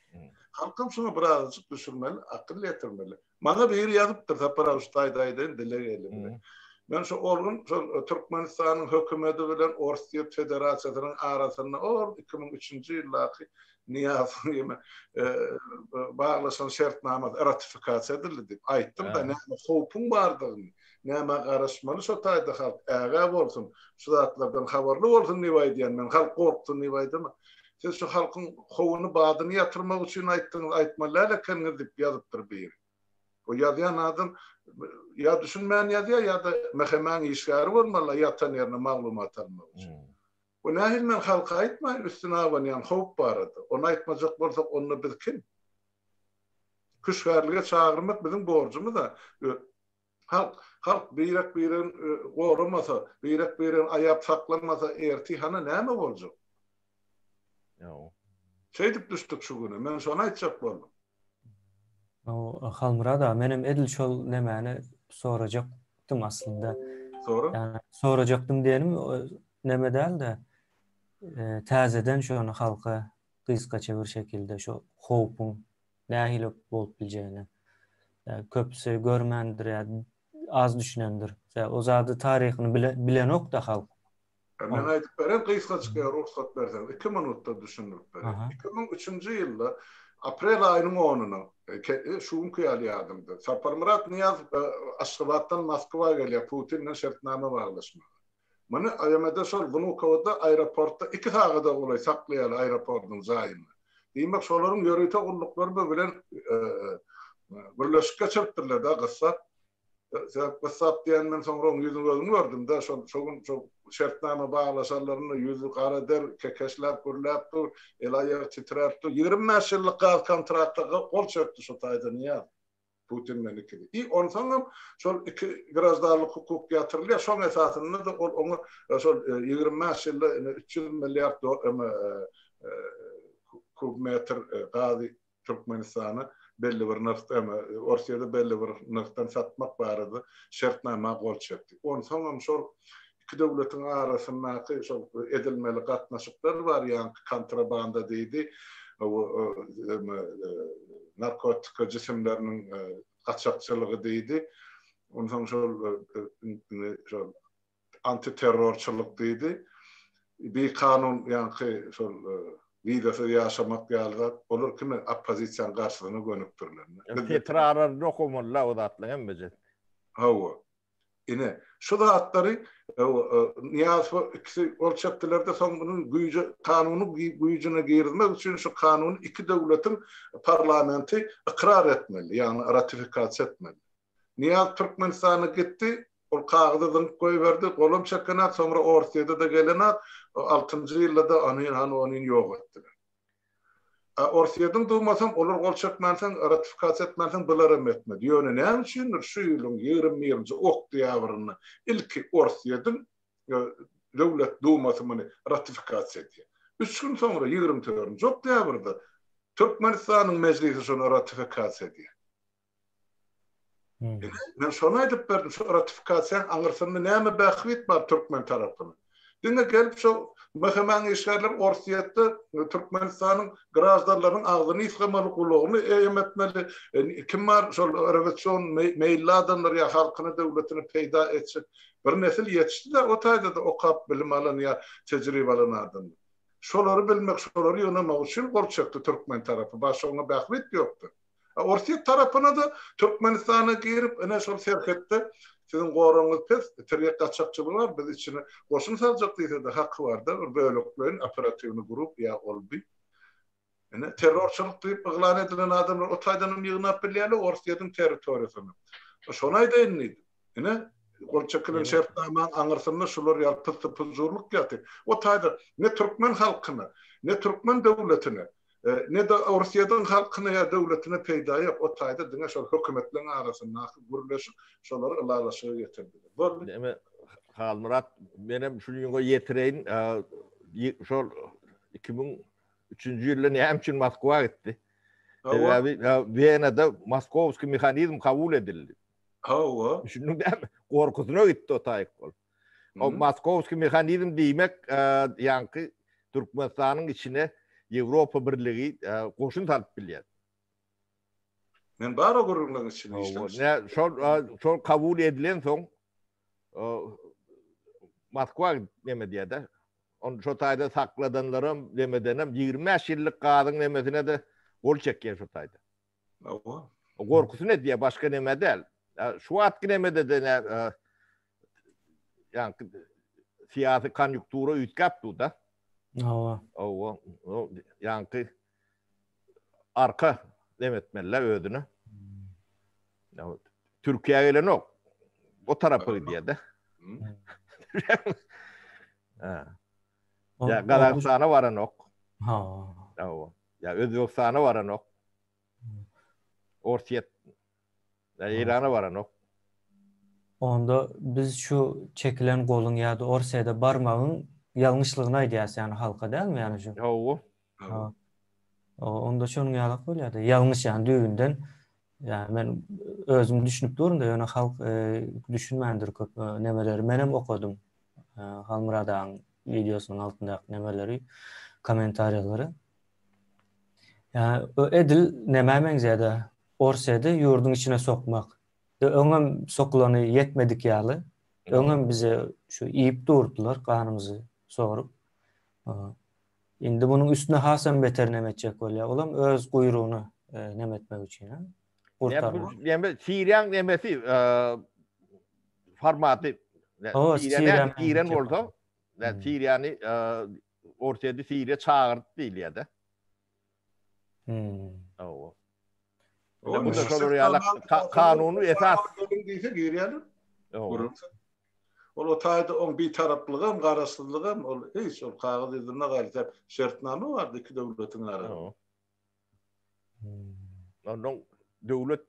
Halkam şuňa birazajyk düşürmeli, akyl ýetirmeli. Maňa biri ýazypdyr, Sapar aga şu taýda aýdaýyn, dile geldi bile. Men şu ol gün şol Türkmenistanyň hökümeti bilen Orsýet Federasiýasynyň arasynda ol 2003-nji ýyldaky Nyýazowyň ýene baglaşan şertnamasy ratifikasiýa edildi diýip aýtdym-da, näme howpuň bardygyny, nämä garaşmaly şo taýda halk ägä bolsun, şu zatlardan habarly bolsun diýip aýdýan men, halk gorksun diýip aýdamok. Siz şu halkyň howuny, badyny ýatyrmak üçin aýtdyňyz, aýtmaly däl ekeniňiz diýip ýazypdyr biri. O ýazýan adam ýa düşünmän ýazýar ýa-da MHM-iň işgäri bolmaly ýatan ýerine maglumat almak üçin. Bu nähili men halka aýtmaýyn üstüne abanýan howp barada. Ony aýtmajak bolsak onda biz kim? Hüşgärlige çagyrmak biziň borjumyz-a. Halk, halk birek-biregini goramasa, birek-biregini aýap saklamasa ertir hany näme boljak? Ýa. Şeýdip düşdük şu güne. Men şony aýtjak boldum. O Halmyrat aga, menem edil şol nemäni sorajakdym aslynda. Sora. Ýa sorajakdym diýenim neme däl-de, täzeden şony halka gysgaça bir şekilde şo howpuň nähili bolup biljegini. Köpüsi görmändir ýa az düşünendir. O zady taryhyny bilenok-da halk. Men aýdyp bereýin gysgajyk eger rugsat berseňiz, iki minutda düşündirip bereýin. 2003-nji ýylda aprel aýynyň onuna, şu günki ýaly ýadymda, Saparmyrat Nyýazow Aşgabatdan Moskwa gelýär Putin bilen şertnama baglaşmaga. Muny AMD şol Wnukowoda aeroportda iki sagada golaý saklaýarlar aeroportyň jaýynda. Diýmek şolaryň ýörite gulluklary bu bilen gürleşik geçiripdirler-de gyssap. Sebäp gyssap diýenden soňra oň ýüzüni gözüni gördüm-de şol şo gün şo şertnama baglaşanlarynda ýüzi gara der kekeçläp gürläp dur, el-aýagy titräp dur. 25 ýyllyk gaz kontrakta gol çekdi şo taýda Nyýazow. Putin bilen ikili. I onsoňam şol iki graždanlyk hukuk ýatyrylýar. Şoň esasynda-da ol oňa şol 25 ýylda ine 300 milliard kub metr gazy Türkmenistana belli bir nyrhda, Orsýede belli bir nyrhdan satmak barada şertnama gol çekdi. Onsoňam şol iki döwletiň arasyndaky şol edilmeli gatnaşyklar bar, ýaňky kontrabanda diýdi, narkotika jisimleriniň gaçakçylygy diýdi. Onsoň şol şol antiterrorçylyk diýdi. Bikanun ýaňky şol wizasyz ýaşamak ýaly zat, olar kime oppozisiýanyň garşysyna gönükdirilen. Tetrarlaryny okamaly-la o zatlaryň hemmejesi. Hawa. Ine, şu zatlary Nyýazow ikisi gol çekdiler-de, soň munuň güýje, kanuny güýjüne girizmek üçin şu kanuny iki döwletiň parlamenti ykrar etmeli, ýagny ratifikasiýa etmeli. Nyýazow Türkmenistana gitdi, ol kagyzy zyňyp goýberdi, golam çekenak, soňra Orsýede-de gelenak, altynjy ýylda-da ony, hany ony ýok etdiler. A Orsýetiň Dumasam olar gol çekmänsoň, ratifikasiýa etmänsoň bularam etmedi. Ýöne näme üçindir şu ýylyň 21-nji oktýabrynda ilki Orsýetiň Döwlet Dumasy muny ratifikasiýa edýär. Üç gün soňra 24-nji oktýabrda Türkmenistanyň Mejlisi şony ratifikasiýa edýär. Men şony aýdyp berdim, şu ratifikasiýanyň aňyrsynda näme bähbit bar türkmen tarapyna? Diňe gelip şo MHM-niň işgärleri Orsýetde Türkmenistanyň graždanlarynyň agzyny ysgamaly, gulagyny eým etmeli, kim bar şol rewolýusion meýilli adamlar ýa halkyna, döwletine peýda etjek bir nesil ýetişdi-de o taýda-da okap bilim alan ýa tejribe alan adamlar. Şolary bilmek, şolary ýygnamak üçin gol çekdi türkmen tarapy, başga oňa bähbit ýokdy. Orsýet tarapyna-da Türkmenistana girip, ine şol serhetde siziň goragyňyz pes, tirýek gaçakçylygy bar, biz içine goşun saljak diýse-de haky bar-da, bir bölekleýin operatiwnyý grup ýa ol-bi. Ine, terrorçylyk diýip yglan edilen adamlar o taýdanam ýygnap bilýärler Orsýetiň territoriýasyny. Şony aýdaýyn diýdim. Ine, gol çekilen şertnamanyň aňyrsynda şular ýaly pyssy-pyjurlyk ýatyr. O taýda ne türkmen halkyna, ne türkmen döwletine, Ne-de Orsýetiň halkyna ýa döwletine peýda ýok. O taýda diňe şol hökümetleň arasyndaky gürleşik şolary ylalaşyga getirdiler. Boldy. Neme Halmyrat menem şunyňa ýetireýin şol 2003-nji ýylda näme üçin Moskwa gitdi? Sebäbi Wenada Moskowskiý mehanizm kabul edildi. Hawa. Düşündiň dämi? Gorkusyna gitdi o taýyk bolup. O Moskowskiý mehanizm diýmek, ýaňky Türkmenistanyň içine Ýewropa Birligi goşun salyp bilýär. Men bar o gürrüňleriň içinde işlemişdim. Ne, şol şol kabul edilen soň Moskwa neme diýýär-de. Ony şo taýda sakladanlaram, nemedenem 25 ýyllyk gazyň nemesine-de gol çekýär şo taýda. Hawa. Gorkusyny edýär, başga neme däl. Şu wagtky nemede-de ne ýaňky syýasy konýunktura üýtgäp dur-da. Hawa. Hawa. Ýaňky arka neme etmeli özüne. Türkiýä gelenok. O tarapa gidýär-de. Ha. Ýa Gazagystana baranok. Ha. Hawa. Ýa Özbegistana baranok. Orsýet ýa Eýrana baranok. Onda biz şu çekilen goluň ýa-da Orsýede barmagyň ýalňyşlygyny aýdýas ýagny halka dälmi ýagny şu? Hawa. Ha. Onda şonuň ýalak bolýar-da. Ýalňyş ýagny düýbünden ýagny men özüm düşünip durun-da ýöne halk düşünmändir köp nemeleri. Menem okadym. Halmyrat agaň wideosynyň altyndaky nemeleri, kommentariýalary. Ýa edil nämä meňzeýär-de, Orsýeti ýurduň içine sokmak. Öňem sokulany ýetmedik ýaly, öňem bize şu iýip durdular, ganymyzy sorup. Indi munuň üstüne hasam beter neme etjek bolýar. Olam öz guýrugyny neme etmek üçin, ha? Gurtarmak. Näme Siriýaň nemesi formaty Siriýa giren bolsa, Siriýany Orsýeti Siriýa çagyrdy diýilýär-de. Hmm. Hawa. Bu da şolar ýaly kanuny esas diýse girýärler. Ol o taýda oň bitaraplygam, garaşsyzlygam ol hiç ol kagyz ýüzünde galsa şertnama bardy iki döwletiň arasynda. Ondan döwlet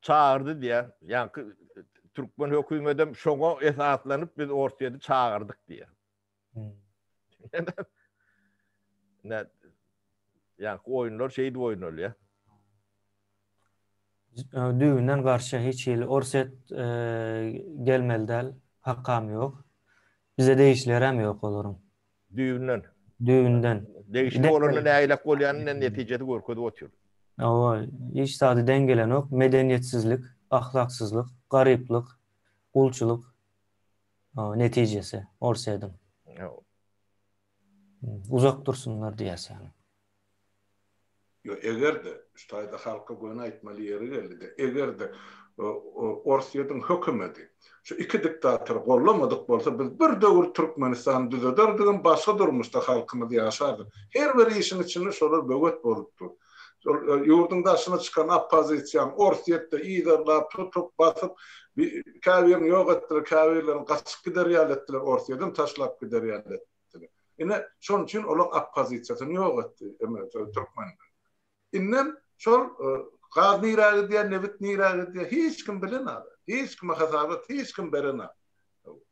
çagyrdy diýýär. Ýaňky türkmen hökümetem şoňa esaslanyp biz Orsýeti çagyrdyk diýýär. Ne ýaňky oýunlar şeýdip oýnalýar. Düýbünden garşy hiç hili Orsýet gelmeli däl, hakam ýok. Bize degişlerem ýok olaryň. Düýbünden. Düýbünden. Degişli bolanda nägilek bolýanyny netijesi görkezip otyr. Hawa, hiç zady deň gelenok, medeniýetsizlik. ahlaksyzlyk, garyplyk, gulçulyk netijesi Orsýetiň. Uzak dursunlar diýýäs ýagny. Ýok, eger-de, şu taýda halka göni aýtmaly ýeri geldi-de, eger-de Orsýetiň hökümeti şu iki diktatory gollamadyk bolsa, biz bir döwür Türkmenistany düzederdigem, başga durmuşda halkymyz ýaşardy. Her bir işiň içinde şolar böwet bolup dur. Şol ýurduň daşyna çykan oppozisiýany Orsýetde yzarlap, tutup, basyp, käbirini ýok etdiler, käbirlerini gaçyp gider ýaly etdiler, Orsýedem taşlap gider ýaly etdiler. Ine, şonuň üçin olaň oppozisiýasyny ýok etdi türkmenler. Indem şol gaz nirä gidýär, nebit nirä gidýär, hiç kim bilenok. Hiç kime hasabat hiç kim berenok.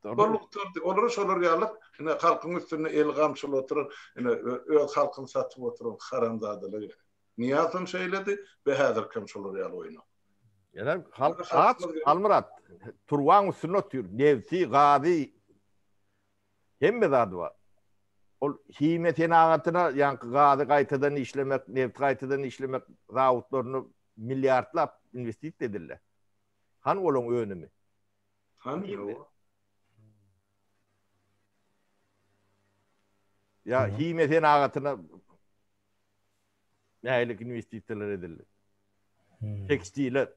Boldy gutardy. Olara şolar ýaly ine halkyň üstünde eli gamçyly oturan, ine öz halkyny satyp oturan haramzadalar gerek. Nyýazam şeýledi we häzirkem şolar ýaly oýnak. Ýöne halk aç, Halmyrat, turbaň üstünde otyr. Nebti, gazy, hemme zady bar. Ol himiýa senagatyna ýaňky gazy gaýtadan işlemek, nebti gaýtadan işlemek zawodlaryna milliardlap inwestisiýa edildi. Hany olaň önümi? Hany ýok. Ýa himiýa senagatyna nähili inwestisiýalar edildi? Tekstile.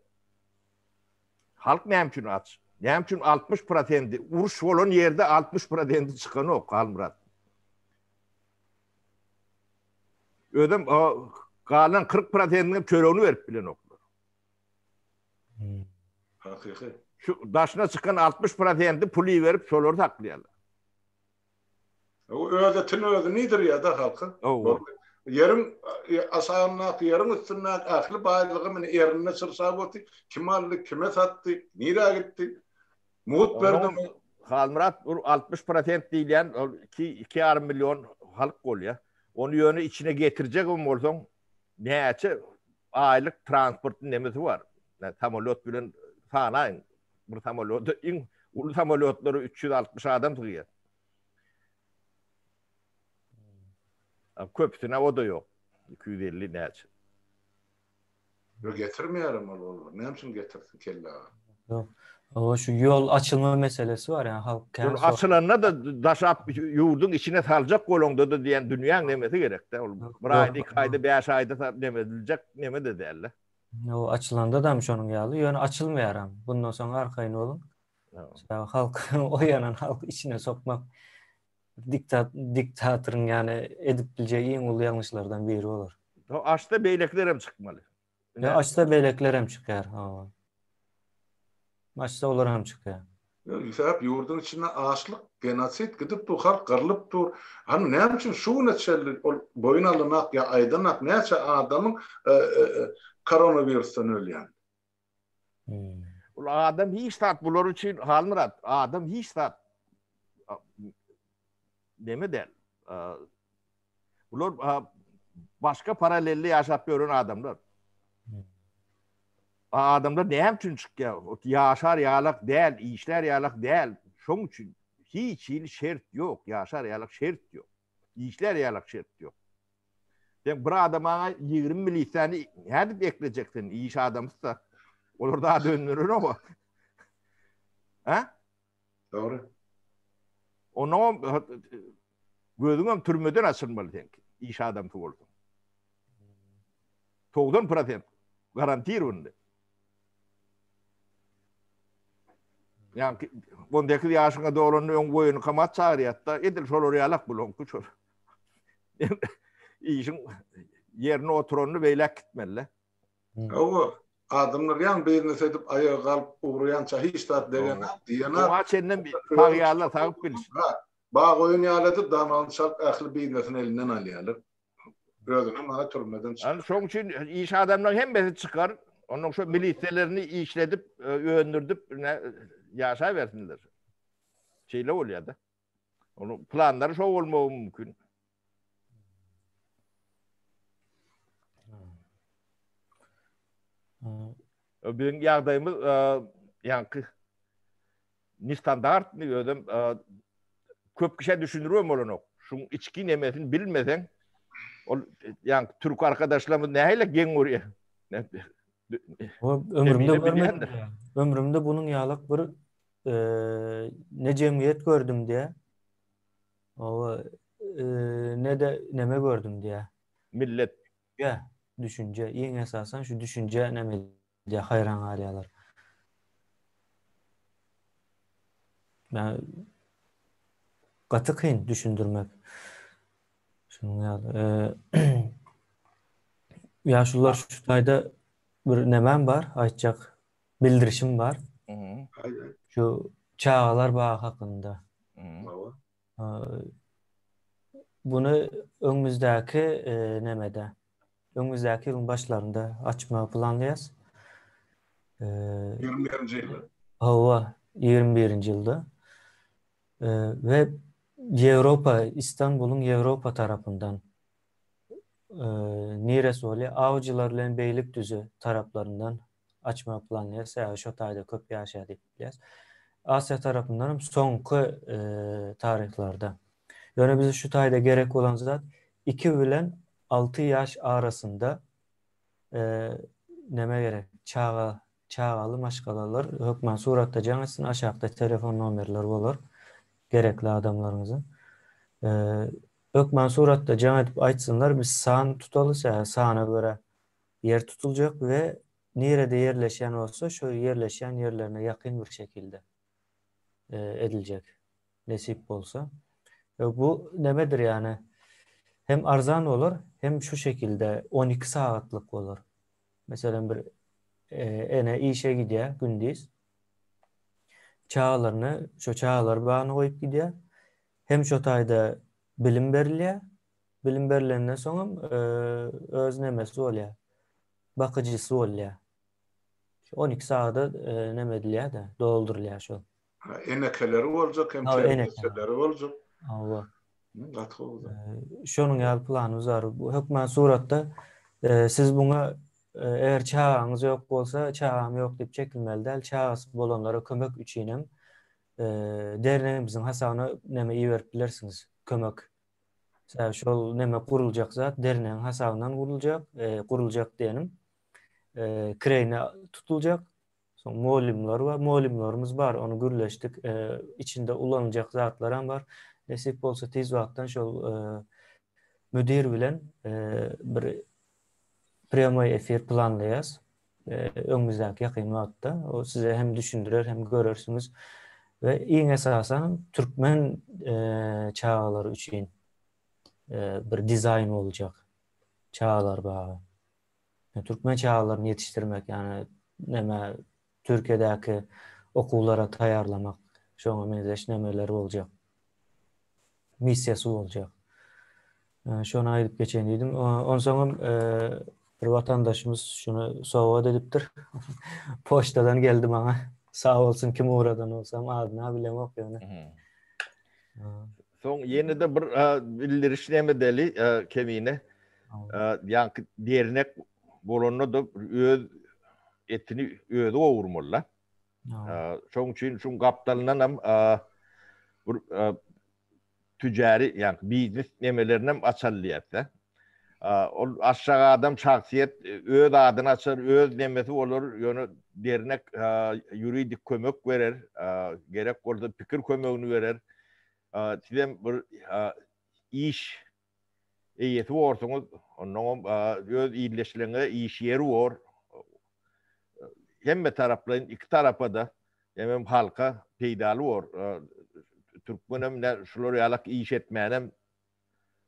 Halk näme üçin aç? Näme üçin 60 prosendi uruş bolan ýerde 60 prosendi çykanok Halmyrat? Özem galan 40 prosendiniň çöregini berip bilenoklar. Hakyky. Şu daşyna çykan 60 prosendi pul iberip şolary saklaýarlar. O öz etini özüni iýdirýär-de halka. Ýeriň aşagyndaky, ýeriň üstündäki ähli baýlygy mine erinde çyrşap otyr. Kim aldy, kime satdy, nirä gitdi? Mugt berdimi? Halmyrat bu 60 prosent diýilýän ol 2 iki ýarym million halk bolýar. Ony ýöne içine getirjegem bolsaň näçe aýlyk transportyň nemesi bar. Samolýot bilen sanaýyň. Bir samolýoda iň uly samolýotlara 360 adam sygýar. Köpüsine o-da ýok. 250 näçe. Ýok getirmeýärem ol olar. Näme üçin getirsin kelle aga. Ýok. Owa şu ýol açylma meselesi bar ýa halk kän. Ýol açylanda-da daşap ýurduň içine saljak bolaňda-da diýen dünýäň nemesi gerekdä ol. Bir aýda, iki aýda, bäş aýda neme ediljek neme-de däl-de. Ýok açylanda-dam şonuň ýaly, ýöne açylmaýaram. Bundan soň arkaýyn boluň. Sebäbi halk oýanan halk içine sokmak diktat diktatoryň ýany edip biljek iň uly ýalňyşlardan biri bolar. Açsa beýlekilerem çykmaly. Ýa açsa beýlekilerem çykýar, hawa. Açsa olar hem çykýar. Sebäp ýurduň içinde açlyk, genosid gidip dur, halk gyrlyp dur. Hany näme üçin şu güne çenli ol boýun alynak ýa aýdanak näçe adamyň koronawirusdan ölýän. Ol adam hiç zat bular üçin Halmyrat, adam hiç zat neme däl. Bular başga paralelde ýaşap ýören adamlar. Adamlar näme üçin çykýar? Ýaşar ýalak däl, işlär ýalak däl. Şoň üçin hiç hili şert ýok, ýaşar ýalak şert ýok. Işlär ýalak şert ýok. Sen bir adama 20 milisany nädip eklejek sen iş adamysy-da. Olar da döndürenok. Ha? Dogry. Onuň gözüňem türmeden açylmaly seňki. Iş adamsy bolsaň. 90 prosent garantirowany. Ýa 18 ýaşyňa dolanda öň woýenkomat çagyrýardy-da, edil şolar ýalak bulaňky şol. Işiň ýerine oturanyny beýläk gitmeli. Hawa, adamlar ýaňy biznes edip aýaga galyp ugraýança hiç zat degenok, diýenok. Oňa çenlem sagýarlar, sagyp biliş. Ha, bag oýun ýaly edip damagyny çalyp ähli biznesini elinden alýarlar. Özünem ana türmeden çykar. Ana şoň üçin iş adamlaryň hemmesi çykar. Onnoň şo miliselerini işledip, öndürdip ýaşabersinler. Şeýle bolýar-da. Onuň planlary şo bolmagy mümkin. Biziň ýagdaýymyz ýaňky nestandartny özem köp kişä düşündiribem bolanok. Şuň içki nemesini bilmeseň, ol ýaňky türk arkadaşlarymyz nähili geň görýär. Ömrümde görmedim. Ömrümde bunuň ýalak bir ne jemgyýet gördüm diýä. Owa ne-de neme gördüm diýä. Millet. Ýa, düşünje, iň esasan şu düşünje neme diýä haýran galýarlar. Ýa gaty kyn düşündirmek. Şunuň ýaly. Ýaşulular şu taýda bir nemem bar, aýtjak bildirişim bar. Şu çagalar bagy hakynda. Buny öňümizdäki nemede, öňümizdäki ýylyň başlarynda açmagy planlaýas. 21-nji ýylda. Hawa, 21-nji ýylda. We Ýewropa, Istanbulyň Ýewropa tarapyndan niresi bolýar? Awjylar bilen Beýlikdüzi taraplaryndan açmagy planlaýar, sebäbi şo taýda köp ýaşaýar diýip bilýäs. Asiýa tarapyndan hem soňky taryhlarda. Ýöne bize şu taýda gerek bolan zat 2 bilen 6 ýaş arasynda neme gerek? Çaga, çagaly maşgalalar hökman suratda jaň etsin, aşakda telefon nomerleri bolar gerekli adamlaryňyzyň. Hökman suratda jaň edip aýtsynlar, biz san tutaly, sebäbi sana görä ýer tutuljak we nirede ýerleşýän bolsa şo ýerleşýän ýerlerine ýakyn bir şekilde ediljek nesip bolsa. Bu nemedir ýany hem arzan bolar hem şu şekilde 12 sagatlyk bolar. Meselem bir ene işe gidýär gündiz. Çagalaryny şo çagalar bagyna goýup gidýär. Hem şo taýda bilim berilýär Bilim berlenden soňam öz nemesi bolýar. Bakyjysy bolýar. 12 sagada neme edilýär-de, doldurylýar şol. Enekeleri boljak hem terbiýeçileri boljak. Hawa. Gaty gowy. Şonuň ýaly planymyz bar. Bu hökman suratda siz buňa eger çagaňyz ýok bolsa, çagam ýok diýip çekinmeli däl. Çagasy bolanlara kömek üçinem dernegimiziň hasabyna neme iberip bilersiňiz, kömek. Sebäbi şol neme guruljak zat dernegiň hasabyndan guruljak, guruljak diýenim kireýine tutuljak. Soň mugallymlar bar, mugallymlarymyz bar, ony gürleşdik. Içinde ulanyljak zatlaram bar. Nesip bolsa tiz wagtdan şol müdir bilen bir prýamoý efir planlaýas. Öňümizdäki ýakyn wagtda o size hem düşündirer hem görersiňiz we iň esasan türkmen çagalary üçin bir dizaýn boljak çagalar bagy. Türkmen çagalaryny ýetişdirmek ýagny näme Türkiýedäki okuwlara taýýarlamak şoňa meňzeş nämeler boljak. Missiýasy boljak. Şony aýdyp geçeýin diýdim. Onsoňam bir watandaşymyz şuny sowgat edipdir. Poçtadan geldi maňa. Sag bolsun kim ugradan bolsam adyny-a bilemok ýöne. Soň ýene-de bir bildiriş näme edeli Kemine. Ýaňky dernek bolanda-da öz etini özi gowurmaly-da. Şoň üçin şuň gapdalyndanam bir tüjäri, ýagny biznes nemelerinem açaly diýýäs-de. Ol aşak adam şahsyýet öz adyny açar, öz nemesi bolar, ýöne dernek ýuridik kömek berer, gerek bolsa pikir kömegini berer. Sizem bir iş eýesi borsuňyz, onnoňam öz ildeşleriňize iş ýeri bor. Hemme taraplaýyn iki tarapa-da, hemem halka peýdaly bor. Türkmenem ine şular ýalak iş etmänem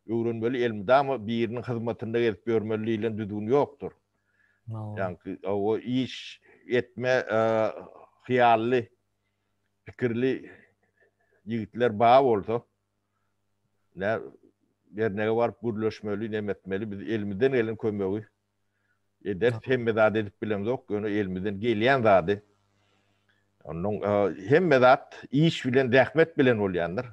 öwrenmeli, elmydama biriniň hyzmatynda gezip ýörmeli diýlen düzgün ýokdur. Ýaňky o iş etme hyýally, pikirli ýigitler bar bolsa, Nä dernege baryp gürleşmeli, neme etmeli, biz elimizden gelen kömegi ederis. Hemme zady edip bilemzok, ýöne elimizden gelýän zady. Onnoň hemme zat iş bilen, zähmet bilen bolýandyr.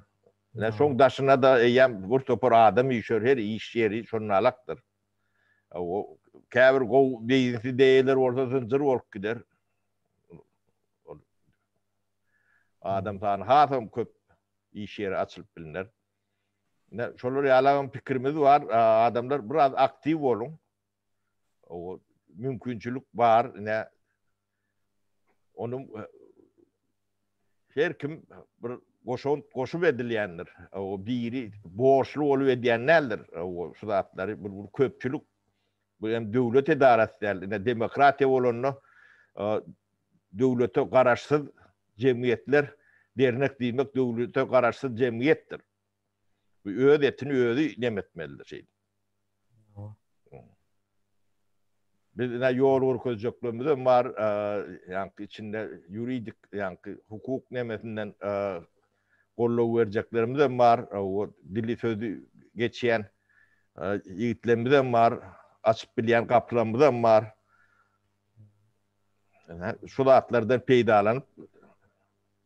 Ine şoň daşyna-da eýýäm bir topar adam üýşer, her iş ýeri şonalakdyr. O käbir gowy biznes ideýalar bolsa zynjyr bolup gider. Adam sany hasam köp iş ýeri açylyp bilner. Ine, şolar ýalagam pikirimiz bar. Adamlar biraz aktiw boluň. mümkinçilik bar ine onuň her kim bir goşant goşup edilýändir. O biri borçly bolup edýän däldir. O şu zatlary bir bir köpçülik bu hem döwlet edarasy däl. Ine demokratiýa bolanda döwlete garaşsyz jemgyýetler dernek diýmek döwlete garaşsyz jemgyýetdir. Bu öz etini özi nem etmelidir şeýdip. Biz ine ýol görkezjeklerimiz hem bar, ýaňky içinde ýuridik, ýaňky hukuk nemesinden goldaw berjeklerimiz hem bar, o dili sözi geçýän ýigitlerimiz hem bar, açyp bilýän gapylarymyz hem bar. Şu zatlardan peýdalanyp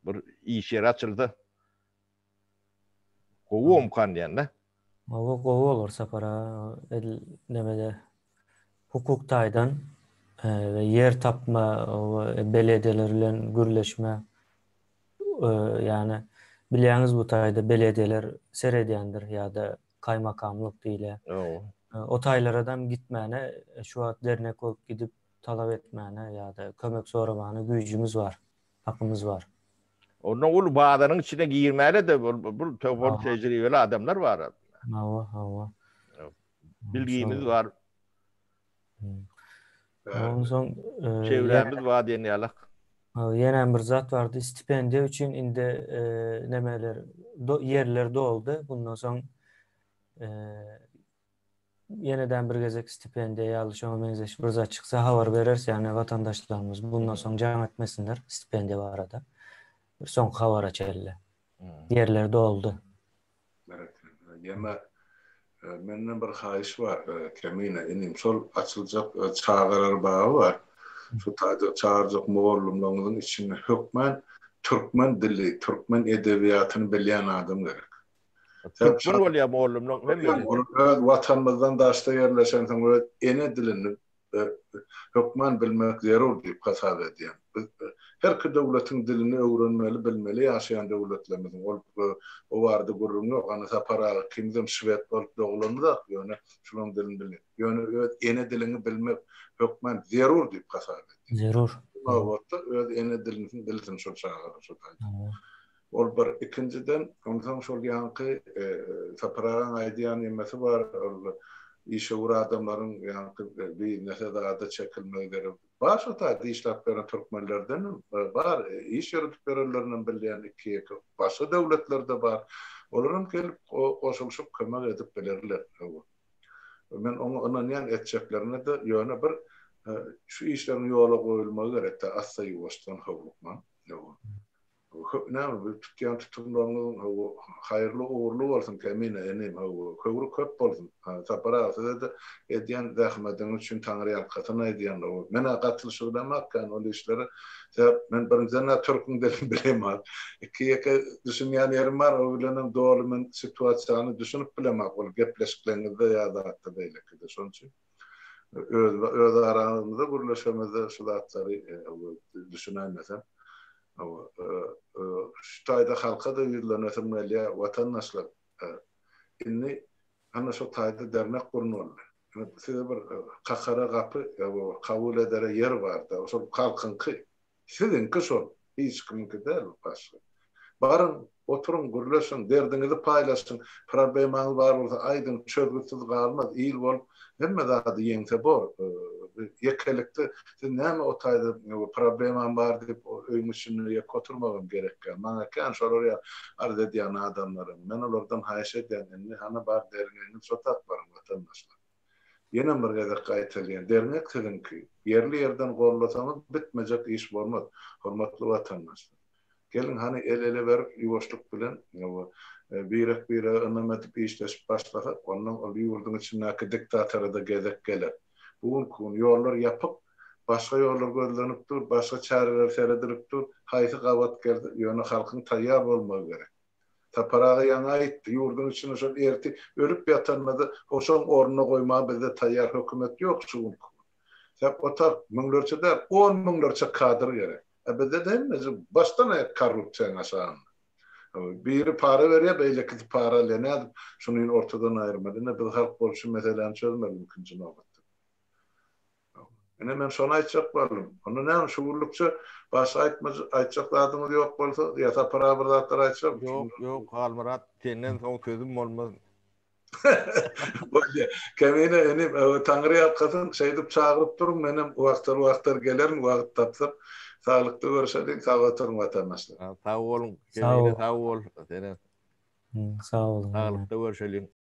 bir iş ýeri açylsa Gowy bolmykan diýende. Hawa gowy bolar Sapar aga edil nemede hukuk taýdan we ýer tapma we belediýeler bilen gürleşme ýagny bilýäňiz bu taýda belediýeler seredýändir ýa-da kaýmakamlyk diýilýär. O taýlaradam gitmäne şu wagt dernek bolup gidip talap etmäne ýa-da kömek soramana güýjümiz bar. Hakymyz bar. Onda ol bazaryň içine girmäne-de bir topar tejribeli adamlar bar. Hawa, hawa. Bilgimiz bar. Onsoň çewrämiz bar diýen ýalak. Ýene bir zat bardy, stipendiýa üçin indi nemeler ýerler doldy. Bundan soň Ýeneden bir gezek stipendiýa ýaly şoňa meňzeş bir zat çyksa habar bereris ýagny watandaşlarymyz bundan soň jaň etmesinler stipendiýa barada. Bir soňky habara çenli. Ýerler doldy. Berekella. Ýene menden bir haýyş bar Kemine inim şol açyljak çagalar bagy bar. Şu taýda çagyrjak mugallymlaryňyzyň içinde hökmän türkmen dili, türkmen edebiýatyny bilýän adam gerek. Türkmen bolýar mugallymlaryň hemmesi. Ol öz watanymyzdan daşda ýerleşensoň öz ene dilini hökman bilmek zerur diýip hasap edýän. Biz herki döwletiň dilini öwrenmeli, bilmeli ýaşaýan döwletlerimiziň. Ol o barada gürrüň ýok. Ana Sapar aga ikimizem şwed bolup dogulanymyzak, ýöne şularyň dilini bilýän. Ýöne öz ene diliňi bilmek hökman zerur diýip hasap edýän. Zerur. Nobatda öz ene dilini bilsin şol çagalar şo taýda. Ol bir. Ikinjiden, onsoň şol ýaňky Sapar agaň aýdýan nemesi bar, ol işewür adamlaryň ýaňky biznese zada çekilmegi gerek. Bar şo taýda işläp ýören türkmenlerdenem bar, iş ýöredip ýörenlerinem bilýän iki-ýeke. Başga döwletlerde bar. Olaram gelip goşulyşyp kömek edip bilerler. Men oňa ynanýan etjeklerine-de, ýöne bir şu işleriň ýola goýulmagy gerekde, assa-ýuwaşdan howlukman. Näme bu tutýan tutumlaryňyzyň hawa haýyrly ugurly bolsun Kemine inim hawa höwri köp bolsun Sapar aga sizede edýän zähmediňiz üçin taňryýalkasyn aýdýan hawa menä gatylyşybilemok kän ol işlere sebäp men birinjiden-ä türküň dilini bilemok iki ýeke düşünýän ýerim bar o bilenem doly men situasiýany düşünip bilemok ol gepleşikleňizde ýa zatda beýlekide şonuň üçin öz öz aramyzda gürleşemizde şu zatlary düşünäýmesem Şu taýda halka-da ýüzlenesim gelýär, watandaşlar, indi ana şu taýda dernek gurnaly. Size bir kakara gapy, kabul edere ýer bar-da, şol halkyňky, siziňki şol, hiç kimiňki däl başga. Baryň, oturyň, gürleşiň, derdiňizi paýlaşyň, problemaňyz bar bolsa aýdyň, çözgütsiz galmaz, il bolup hemme zady ýeňse bor. Ýekelikde siz näme o taýda problemam bar diýip öýüň içinde ýeke oturmagam gerekýär. Maňa kän şolar ýaly arz edýän adamlaram. Men olardan haýyş edýän, indi hany bar derňegiňizi şo tap baryň watandaşlar. Ýenem bir gezek gaýtalýan, derňek siziňki. Ýerli-ýerden gollasaňyz bitmejek iş bolmaz, hormatly watandaşlar. Geliň hany el-ele berip ýuwaşlyk bilen birek-birege ynam edip işleşip başlasak, onnoň ol ýurduň içindäki diktatora-da gezek geler. Bu günki gün ýollar ýapyk, başga ýollar gözlenip dur, başga çäreler seredilip dur, haýsy gabat gelse, ýöne halkyň taýýar bolmagy gerek. Sapar aga ýaňy aýtdy, ýurduň içinde şol erti ölüp ýatanda-da hoşaň ornuna goýmaga bizde taýýar hökümet ýok şu günki gün. Sebäp otar müňlerçe däl, on müňlerçe kadr gerek. A bizde-de hemmesi başdan aýak korrupsiýaň aşagynda. Biri para berýär, beýlekisi para alýar. Nädip şuny ortadan aýyrmaly? Ine biz halk bolup şu meseläni çözmeli ilkinji nobatda. Ine men şony aýtjak boldum. Onda näme şu günlükçe başga aýtjak zadyňyz ýok bolsa ýa Sapar aga bir zatlar aýtjak. Ýok, ýok Halmyrat senden soň sözüm bolmaz. Bolýa. Kemine inim Taňry ýalkasyn şeýdip çagyryp duruň menem wagtal-wagtal gelerin wagt tapsam. Saglykda görüşeliň sag oturyň watandaşlar. Sag boluň Kemine sag bol senem. Sag boluň. Saglykda görüşeliň.